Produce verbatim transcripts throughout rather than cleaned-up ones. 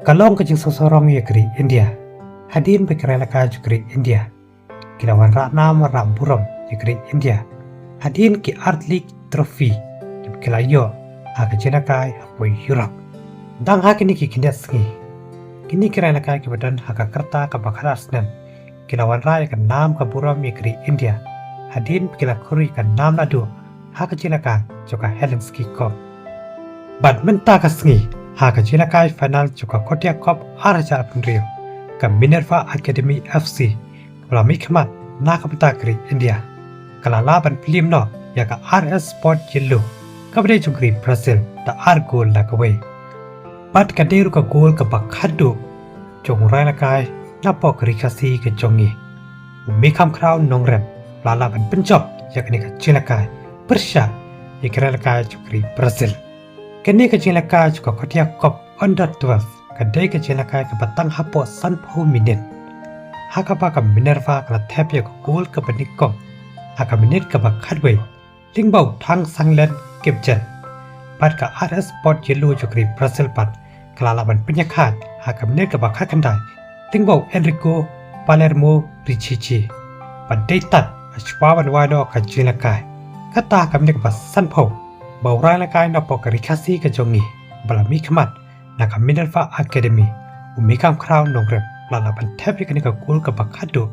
Ka long ka jingsngewsarong ïa ka ri India hadien ba ki riew lehkai jong ka ri India ki la wanrah nam wanrah burom ïa ka ri India hadien ki Arts League Trophy kiba ki la ïoh ha ka jingïalehkai hapoh Europe. Dang ha kine ki khyndiat sngi, kine ki riew lehkai kiba don ha ka rta kaba khatar snem ki la wanrah ïa ka nam ka burom ïa ka ri India hadien ba ki la khur ïa ka nam naduh ha ka jingïalehkai jong ka Helsinki Cup. Bad mynta ka sngi, ha ka jingïalehkai final jong ka Kotia Cup ar hajar arphew hynriew, ka Minerva Academy F C, kaba la mihkhmat na ka bynta ka ri India, ka la lah ban pynrem noh ïa ka R S Sport Yellow kaba dei jong ka ri Brazil da ar gol la kawei. Bad ka dei ruh ka gol kaba khatduh jong u riew lehkai napoh ka ri Khasi ka jong ngi, u Mikham Khraw Nongrem, ba la lah ban pynjop ïa kane ka jingïalehkai pyrshah ïa ki riew lehkai jong ka ri Brazil. Kane ka jingïalehkai jong ka Kotia Cup Under twelve ka dei ka jingïalehkai kaba tang hapoh sanphew minit, ha kaba ka Minerva ka la thep ïa ka gol kaba nyngkong ha ka minit kaba khatwei lyngba u Thangsanglen Kipgen. Bad ka R S Sport Yellow jong ka ri Brazil pat ka la lah ban pynïakhaid ha ka minit kaba khatkhyndai lyngba u Enrico Palermo Richichi. Bad dei tad ha shwa ban wai noh ka jingïalehkai, kata ha ka minit kaba sanphew, ba u riew lehkai napoh ka ri Khasi ka jong ngi ba la mihkhmat na ka Minerva Academy, u Mikham Khraw Nongrem, la lah ban thep ïa kane ka gol kaba khatduh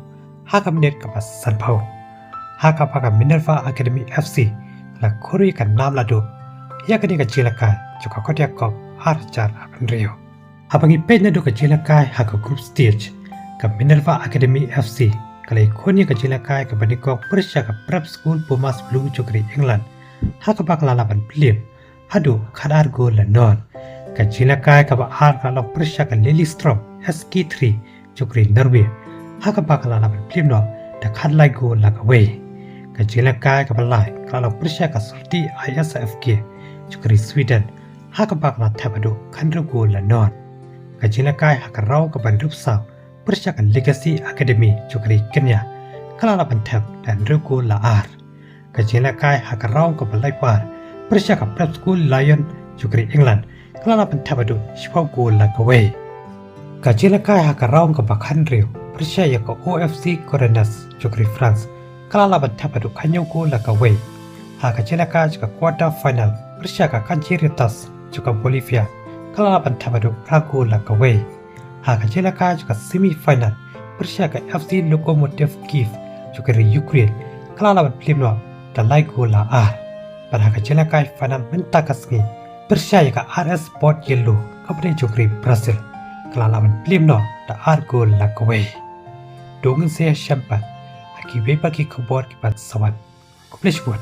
ha ka minit kaba sanphew, ha kaba ka Minerva Academy F C ka la khur ïa ka nam naduh ïa kane ka jingïalehkai jong ka Kotia Cup ar hajar arphew hynriew. Haba ngi peit naduh ka jingïalehkai ha ka group stage, ka Minerva Academy F C ka la ïakhun ïa ka jingïalehkai kaba nyngkong pyrshah ka Prep School Pumas Blue jong ka ri England, ha kaba ka la lah ban pynrem haduh khatar gol la nod. Ka jingïalehkai kaba ar ka la long pyrshah ka Lillestrøm S K three jong ka ri Norway, ha kaba ka la lah ban pynrem noh da khatlai gol la kawei. Ka jingïalehkai kaba lai ka la long pyrshah ka Syldi I S F K jong ka ri Sweden, ha kaba ka la thep haduh khathynriew gol la nod. Ka jingïalehkai ha ka round kaba hynriewphew saw pyrshah ka Legacy Academy jong ka ri Kenya ka la lah ban thep da hynriew gol la ar. Ka jingïalehkai ha ka round kaba laiphew ar pyrshah ka Prep School Lyon jong ka ri England ka la lah ban thep haduh shiphew gol la kawei. Ka jingïalehkai ha ka round kaba khathynriew pyrshah ïa ka O F C Codognas jong ka ri France ka la lah ban thep haduh khathynñiew gol la kawei. Ha ka jingïalehkai jong ka quarter final pyrshah ka Calceritas jong ka Bolivia ka la lah ban thep haduh phra gol la kawei. Ha ka jingïalehkai jong ka semi final pyrshah ka F C Lokomotiv Kyiv jong ka ri Ukraine ka la lah ban pynrem noh da lai gol la ar. Bad ha ka jingïalehkai final mynta ka sngi pyrshah ïa ka R S Sport Yellow kaba dei jong ka ri Brazil ka la lah ban pynrem noh da ar gol la kawei. To ngin sa ïashem pat ha kiwei pat ki khubor kiban sa wan. Khublei shibun.